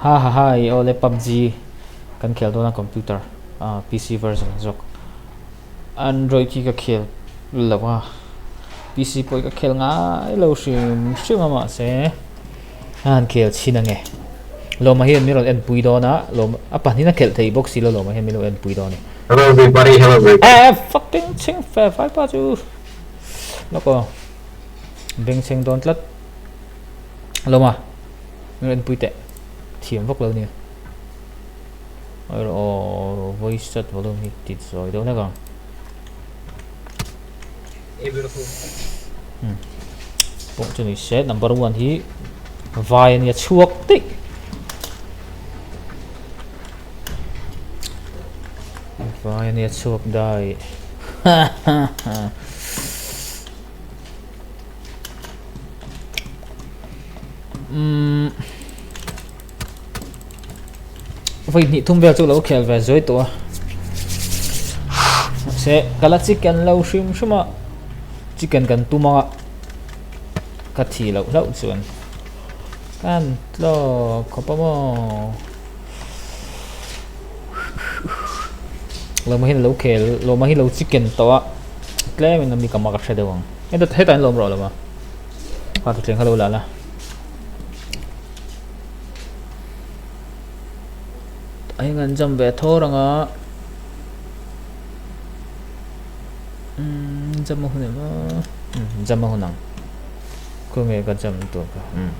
Ha ha ha i awle PUBG kan khel dawn a computer ah PC version zawk Android hi ka khel lo a PC pawh hi ka khel ngai lo hrim hrim a mahse a han khel chhin ange Lawma hian min rawn enpui dawn a Lawma a pahnihin a khelh thei bawk si lo Lawma hian min lo enpui dawn a ni. Hello everybody hello everybody. Eh fucking chhing fe fai pa chu lawk aw bengchheng dawn tlat Lawma min rawn enpui teh thiam vak lo nia aw voice chat volume hi ti zawi deuh hlek ang. Pawh chu ni se number one hi vai ania chhuak daih vai ania chhuak daih umm Vawi hnih thum vel chu lo khel ve zuai tawh a mahse ka la chicken lo hrim hrim a chicken kan tum anga ka thi loh hlauh chuan kan tlaw khawp a maw lawma hian a lo khel lawma hi lo chicken tawh a tlem in ami ka mak a hre deuh ang hetah hian lawm rawh lawma kha thuthleng kha lo la la. A eng an jump ve thawr ang a umm jump a hun em a umm jump a hun ang khawnge ka jump tur kha umm.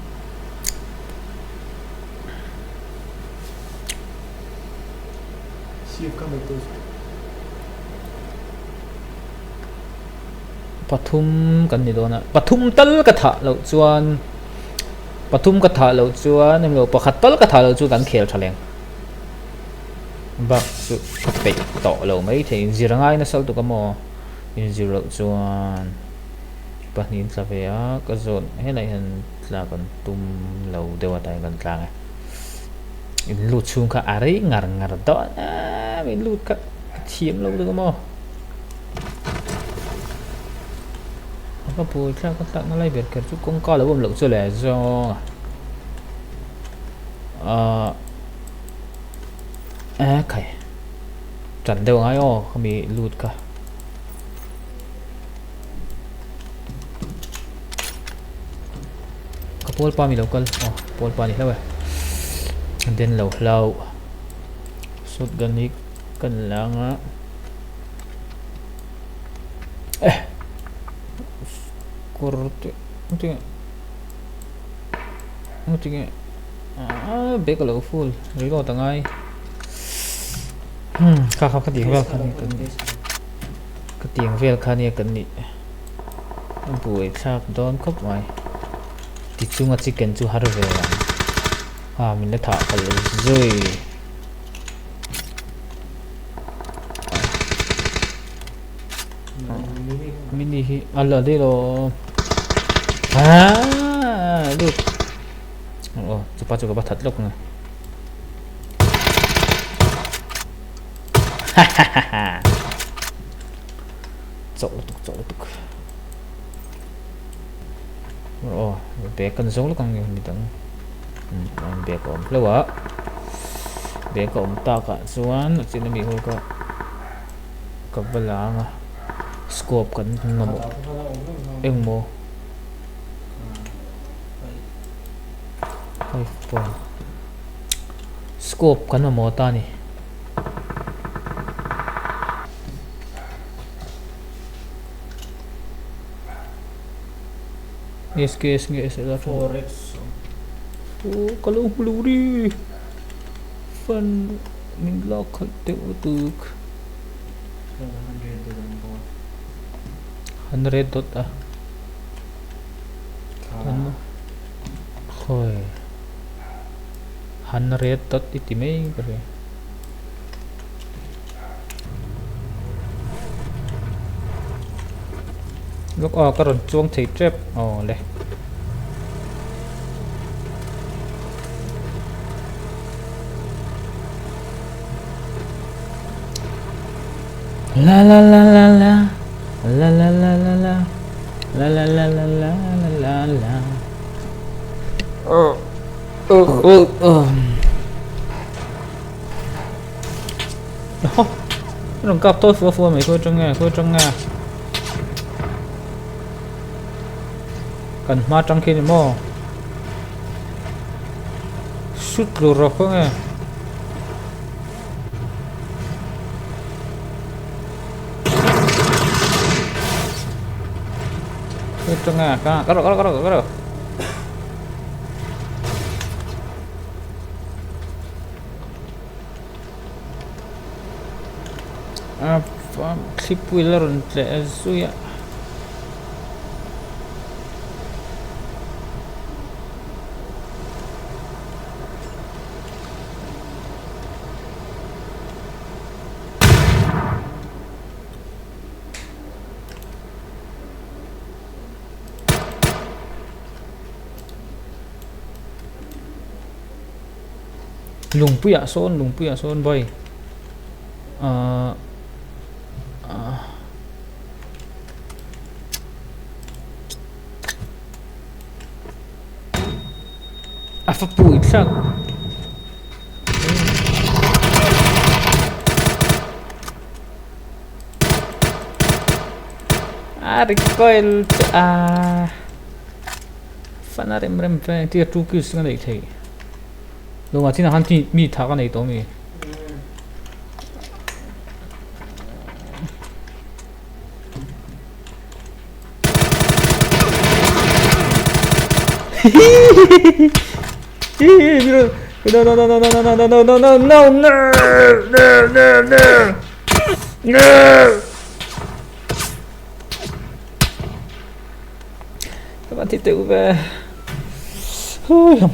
Pathum kan ni dawn a pathum tal ka thah loh chuan. Pathum ka thah loh chuan englo pakhat tal ka thah loh chu kan khel tha leng. Bak chu ka peih tawh lo mai thei inzir a ngai nasa lutuk a maw inzir loh chuan pahnih in tla ve a ka zawn helai hian tla kan tum lo deuh a tah hian kan tlang e. In lut chhung kha a rei ngar ngar dawn em in lut kha ka thiam lo lutuk a maw. Ka buai thlak a tlakna lai ber kher chu kawngka lo awm loh chu le zawng a ahh e khai tan deuh angai aw khami lut kha ka pawl pa mi lo kal aw pawl pa ni hlauh e den lo hlauh shotgun hi kan la anga. Eh kawr te tinge tinge ah bag alo full reload a ngai hmm kha kha khatiang vel kha nia kan nih khatiang vel kha nia kan nih a buai thlak dawn khawp mai tichunga chicken chu har ve ang ah min la thah khalh zui. Mini hi a la daih lo ah lut aw chupa chu ka va that lawk ang ha ha ha ha chawh lutuk chawh lutuk aw bag kan zawng lawk ang midang bag a awm hlauh a bag a awm takah chuan a chin ami ho kha ka va la ang a scope kan mamawh engmaw five point scope kan mamawh ta a ni. SKS nge SLR Forex aw ka lo hmu lo ri fan min lak khalh deuh lutuk hundred dot a khawi hundred dot i ti mai ka hria. Lawk aw ka rawn chuang thei tep aw le. La la la la la la la la la la la la la la la la la la. Oh oh oh. Aw rawn kap tawi fua fua mai khawi atang nge khawi atang nge kan hma atang khi ni maw shoot tlu rawk ang e. Khawi atang nge ka ka rawh ka rawh ka rawh. A thlipui la rawn tleh zui a. Lungpuiah sawn lungpuiah sawn boy ahh ahh a fa pui thlak a recoil chu a fana rem rem ve tia two kills ka neih theih. Lungah chinah khan mi mi tha ka nei tawh ami? No no no no no no no no no no no no no no no no Các bạn thì tự về Ôi hầm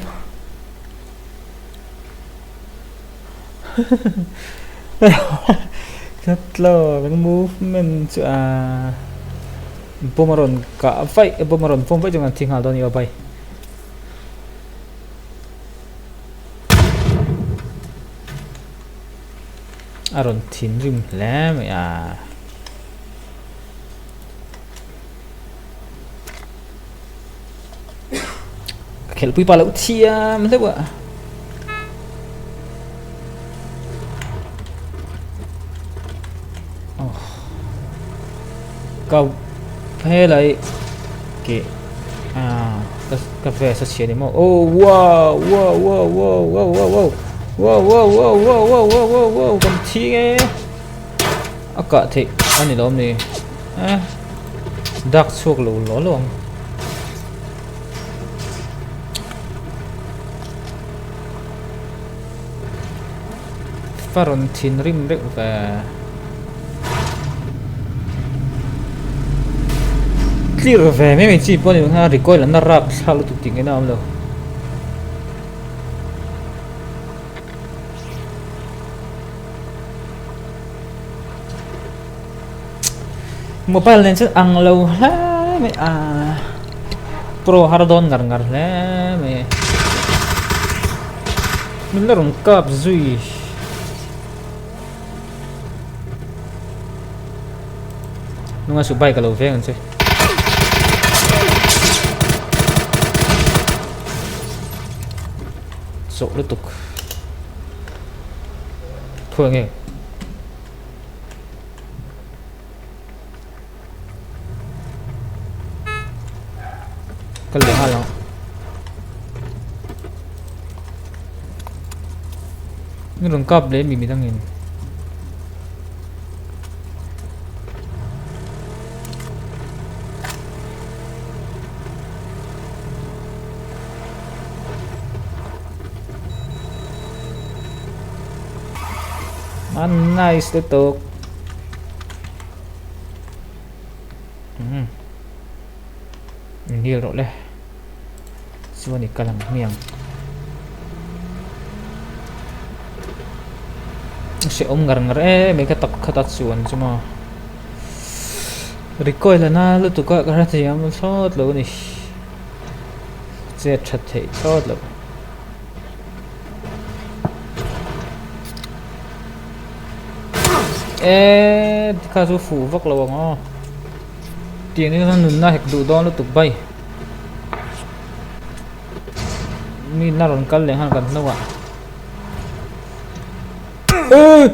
Thật là cái movement chu à Bom a rawn kah vaih bom a rawn vawm vaih chuan kan thi nghal dawn a ni aw bai. A rawn thinrim hle mai a. Ka khelhpui pa loh thiam hleuh a. Ka helai ke ah ka vest a chhia ni maw oh wow wow wow wow wow wow wow wow wow wow wow wow wow wow wow kan thi nge a kah theih a ni lawm ni. Eh dak chhuak lo law law ang. Fa rawn thinrim reuh ve. Clear ve mai mai chi pawh a ni lo recoil an la rap thlak lutuk tih ngaihna a awm lo. Mobile nen chuan ang lo hle mai a pro har dawn ngar ngar hle mai min la rawn kap zui nunga su bike a lo veng ang che. Chawh lutuk khawi nge. Ka leh nghal ang. Ni rawn kap leh mi midangin. A nice lutuk. Umm. Inhil rawh le. Chuan i kal ang hmiang. A hrehawm ngar ngar em mai ka tak khat a chuan chu maw. Recoil a na lutuk a ka hrethiam thlawt lo a ni. Chet that theih thlawt loh. Eee tikha chu fuh vak lo ang aw tiang hi chuan nunna hek duh dawn lutuk bai mi na rawn kal leh nghal kan hnungah eee.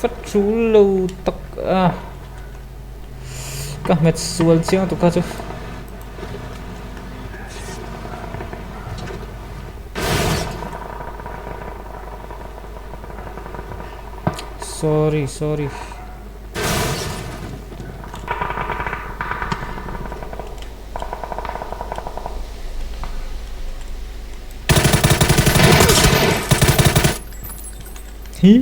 Va tul lo tak a ka hmet sual chiang tuk kha chu. Sorry sorry. Hi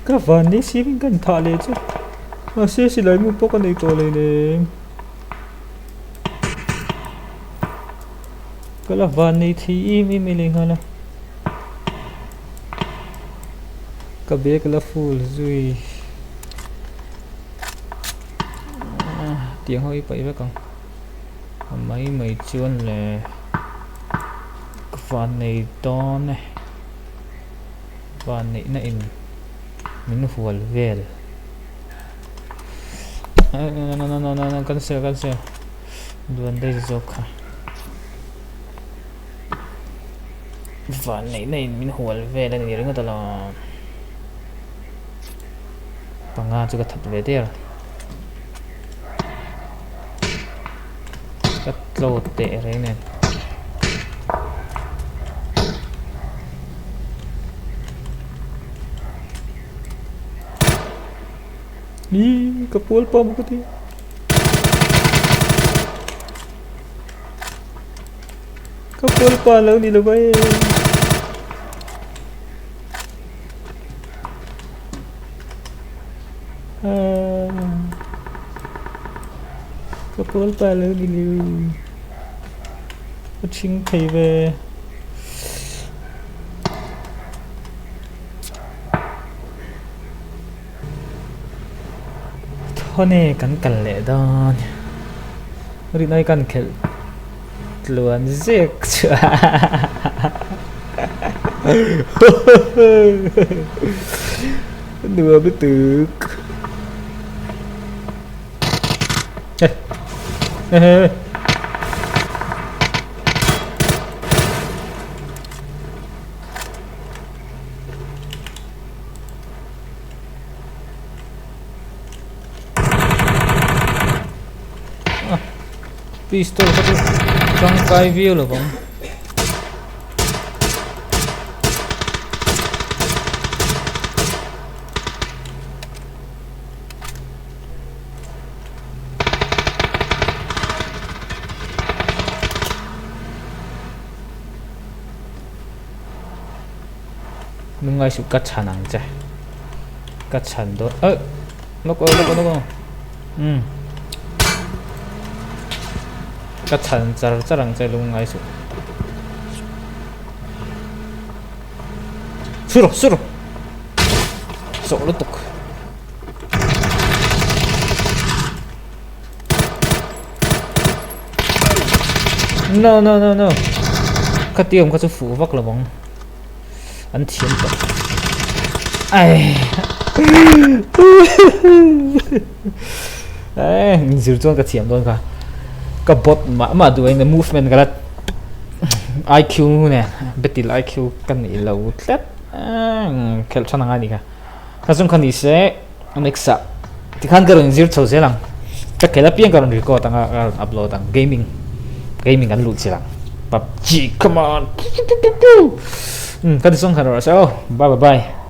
ka van ni sirin ka inthah leh chu mahse silai mu pawh ka nei tawh leh lem ka la van nei thei em em mai leh nghal a ka bag la full zui tiang ho hi paih vek ang a mai mai chuan le ka van nei dawn e. Vanneihna in min hual vel. No no no no no cancel cancel duan daih zawk kha. Vanneihna in min hual vel a ni ringawt alawm. Panga chu ka that ve der. Ka tlo teh reng nen. Ih ka pual pa maw ka ti. Ka pual pa lo ni lo vai. Ka pawl pa lo ni lo ka chhing thei ve. Thawne kan kal leh dawn rinai kan khelh tluan zek chu nuam lutuk. Pistol kha chu tangkai viau lo vang. Lungngai suh ka chhan ang che ka chhan dawn eh lawk aw lawk aw lawk aw umm ka chhan char char ang che lungngai suh sur sur Chawh lutuk. No no no no. Ka ti awm kha chu fuh vak lo ang. An thiam tawh. Ai. Ai, zir chuan ka thiam dawn kha. Ka bot mah mah duh in movement ka la IQ nen betil IQ ka nih lo tlat. Khelh than angai ni kha. Ka chung kha ni se next ah tikhan ka rawn zir chho zel ang. Ka khelh apiang ka rawn record ang a, ka rawn upload ang gaming gaming kan luh chilh ang. PUBG come on. Ka ti sawng khan rawh se aw. Bye bye bye.